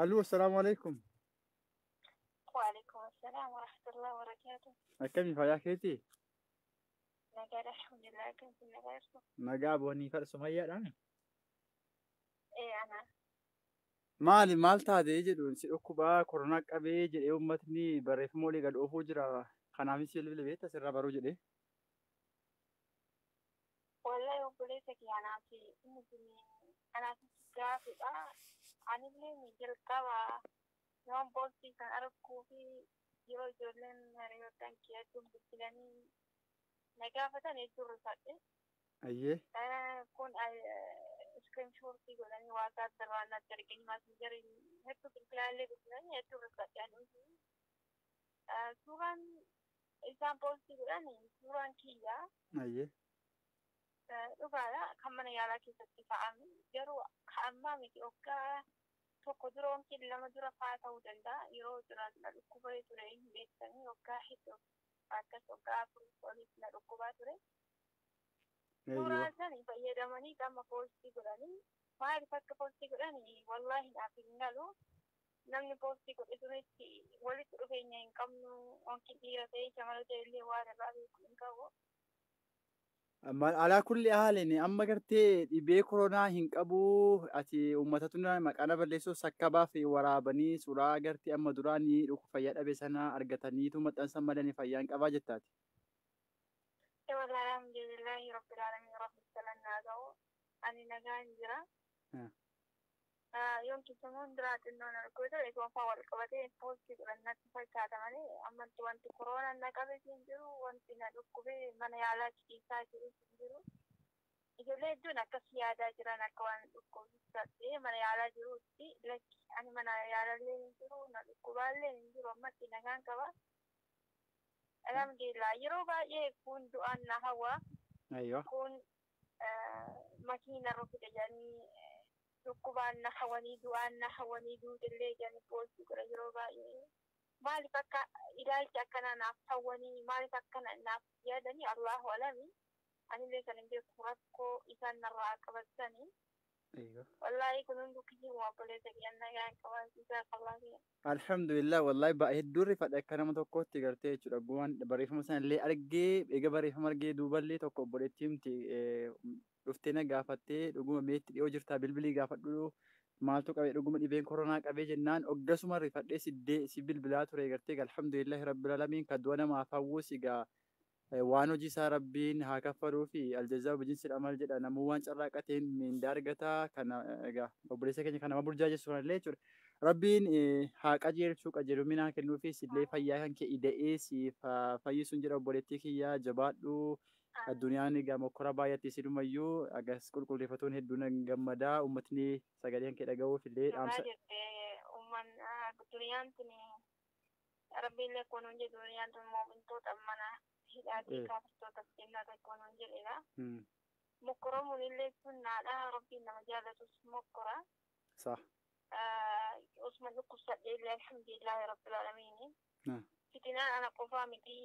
Aluu, assalaamu alaikum. Waalaikum assalam warahmatullahi wabarakatuh. Akkami, fayyaa keetii? Nagaadha, alhamdulillah, akkam isin, nagaa jirtu? Nagaa boonii fadha, Sumayyaadhaan. Ee, ana. Maali, maal taatee jedhu, si dhukkubaa koronaa qabee jedhee uummatni barreeffama olii gad oofuu jira. Kanaafis bilbila beekta sirraa baruu jedhee. Wallahi obboleessa kiyya, anaaf inni kun anaaf gaafidha. Anillee ni jalqaba yoon poostii kan arguu fi yeroo ijoolleen hiriyoottan kiyya hedduun bilbilanii na gaafatan hedduu rifadhe. Ayyee. Kun screenshot godhanii WhatsApp irraa natti erganii, Messenger hedduu bilbilaallee bilbilanii hedduu rifadhe ani. Suuraan isaan poostii godhan suuraan kiyya. Ayyee. Dhugaadha, kan mana yaalaa keessatti ka'ame, garuu ka'ammaa miti, waggaa tokko dura yookiin 2 dura fa'aa ta'uu danda'a. Yeroo duraan na dhukkubee ture hin beektanii, waggaa hedduu akkas waggaa 4 oliif na dhukkubaa ture. Suuraa sani fayyadamanii amma poostii godhanii, maaliif akka poostii godhanii wallaahi naaf hin galu. Namni poostii godhe sunitti walitti dhufeenya hin qabnu, yookiin dhiira ta'ee shamara ta'e illee waan irraa beeku hin qabu. Alaa kulli haalin amma gartee dhibee koronaa hin qabu, ati uummatatu maqaa na balleessuuf sakkabaaf waraabanii suuraa gartee amma duraanii dhukkuba fayyaa dhabe sana argataniitu maxxansan malee fayyaa hin qabaa jettaati. Wallahi alhamdulillahi rabbil alamin, rabbi salannaa ta'u, ani nagaan jira. Yoon kisamuun duraa xinnoon arguu ta'e gonfaa wal qabatee poostii godhan natti fakkaata malee ammatti wanti koronaan na qabe hin jiru, wanti na dhukkubee mana yaalaa ciisaa jiru hin jiru. Ijoollee hedduun akkas yaadaa jiran, akka waan dhukkubsadhee mana yaalaa jirutti. Lakki, ani mana yaalallee hin jiru, na dhukkubaallee hin jiru, ammatti nagaan qaba. Alhamdulillah, yeroo baay'ee kun du'aan na hawwa. Kun makiina rukute jedhanii, dhukkubaan na hawanii, du'aan na hawanii, duutillee jedhanii poostii godha yeroo baay'ee. Maaliif akka ilaalcha akkana naaf hawwanii, maaliif akkana naaf yaadanii, Allahu alami. Anillee kan hin beeku, rakkoo isaan narraa qabatanii. Wallaahi kun hunduu kiyyuma, obboleessa kiyya, nagaan qaba, jazakallah kiyya. Alhamdulillah, wallahi baay'ee hedduu rifadhe akka nama tokkootti gartee jechuudha. Gumaan barreeffama sana illee argee, eega barreeffama argee duuballee tokko obboleettii himti dhuftee na gaafattee, dhuguma meetti dhiyoo jirtaa, bilbilii gaafadhu, maaltu qabee, dhuguma dhibeen koronaa qabee jennaan, oggasuma rifadhee si bilbilaa ture gartee. Alhamdulillahi rabbil alamiin, kan du'a namaaf hawwus egaa waan hojii isaa rabbiin haa kaffaluu fi aljazaa bijinsi amal jedha, namuu waan carraaqateen mindaa argataa. Kana egaa obboleessa keenya kan nama burjaajessu kanallee jechuudha. Rabbiin haa qajeelchuu, qajeelumina haa kennuu fi sillee fayyaa kan kee ida'ee siif haa fayyisuun jedha. Obboleettii kiyyaa, jabaadhu. Addunyaan egaa mokkora baay'atti, silumayyuu agas qulqulleeffatuun hedduu nan gammadaa, uummatni sagalee kan kee dhaga'uuf illee Dhugaa dhaamsa. Jettee, uumman duniyaan tuni, rabbiillee kun jedhu, duniyaan tun moomintoota mana hidhaatii, kaafirtoota jennata kun jedhedha. Mokkoramuun illee sunnaadha. Rabbiin nama jaalatus mokkora. Sa. Osuma dhukkubsadhee illee alhamdulillahi rabbil alamiini. Fitinaan ana qofaa miti,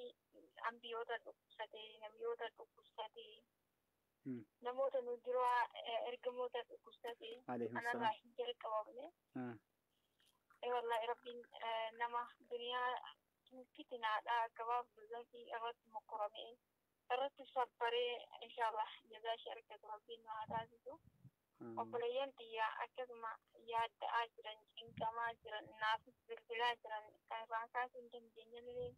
ambiyoota dhukkubsatee, nabiyyoota dhukkubsatee, namoota nu duraa ergamoota dhukkubsatee Alayhim anarraa salaam. hin jalqabamne. Wallahi rabbiin nama duniyaa fitinaadha gabaabduu zatii irratti mokkoramee irratti sabbaree inshallah jazaa ishee argatu rabbiin nu haa taasisu. Obboleeyyan xiyyaa akkasuma yaadda'aa jiran, cinqamaa jiran, naafis bilbilaa jiran, kan irraa kaasuu hin dandeenye illee,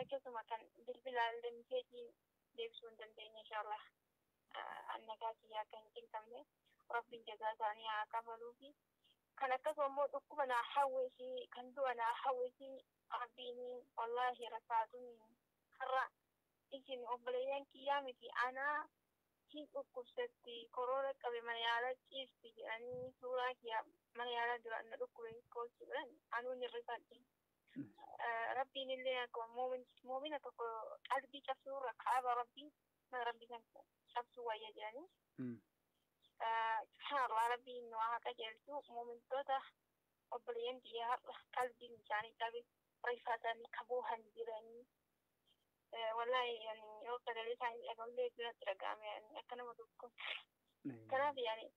akkasuma kan bilbilaa illee message deebisuu hin dandeenye, inshallah annagaa kiyyaa akka hin cinqamne rabbiin jazaa isaanii haa kafaluu fi kan akkasuma immoo dhukkuba naa hawwisi, kan du'a naa hawwisi, rabbiin wallaahi rasaatun har'a isin obboleeyyan kiyyaa miti, anaa hin dhukkubsatti, koroona qabe, mana yaalaa ciisti jedhanii suuraa kiyya mana yaalaa duraan na dhukkube poostii godhan, anuu ni rifadhe. Rabbiin illee akkuma muumina tokko qalbii cabsuurra kaaba rabbii mana rabbii san cabsuu wayya jedhanii. Subhaanallah, rabbiin nu haa qajeelchu. Muumintoota obboleeyyan kiyya har'a qalbiin isaanii cabe, rifatanii kaboohan jiranii. Wallahi yani yoo sagalee isaanii dhaga'ullee duratti dhaga'ame yani akka nama tokko. Kanaaf yani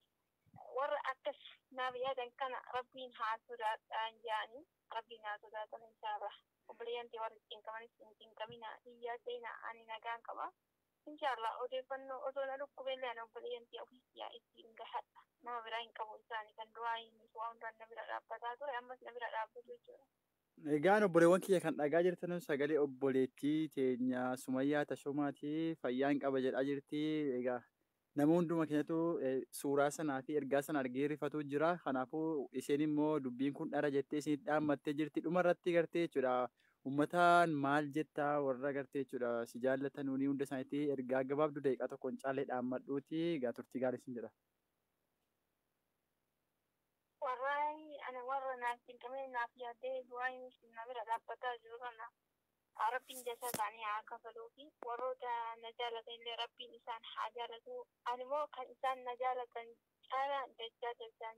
warra akkas Naaf yaadan kana Rabbiin haa sodaadhaan jedhanii, Rabbiin haa sodaatan inshaallah. Obboleeyyan tee warri cinqamanis hin cinqamina, hin yaaddeenaa, ani nagaan qaba. Inshaallah odeeffannoo osoo na dhukkubellee ani obboleeyyan tee ofii yaa ittiin gahadha. Nama biraa hin qabu, isaani kan du'aa hin waa hundaan na bira dhaabbataa ture, ammas na bira dhaabbatu jechuudha. Egaan obboleewwan kiyya kan dhagaa jirtan sagalee obboleettii teenya Sumayyaa Tashoomaati, fayyaan qaba jedhaa jirti. Egaa nama hunduma keenyatu suuraa sanaa fi ergaa sana argee rifatu jira. Kanaafuu isheen immoo dubbiin kun dhara jettee isinitti dhaammattee jirti. Dhuma irratti gartee jechuudha. Uummataan maal jettaa, warra gartee jechuudha si jaallatan nuuni hunda isaaniitti ergaa gabaabduu daqiiqaa tokkoon caalee dhaammadhuuti. Egaa turtii gaarii isin jedha. Warraani ana warra naaf cinqamee naaf yaaddee du'aa na bira dhaabbataa jiru kana Rabbiin jasa isaanii haa kafaluu fi warroota na jaalatan illee Rabbiin isaan haa jaalatu. Ani immoo kan isaan na jaalatan caala dachaa dachaan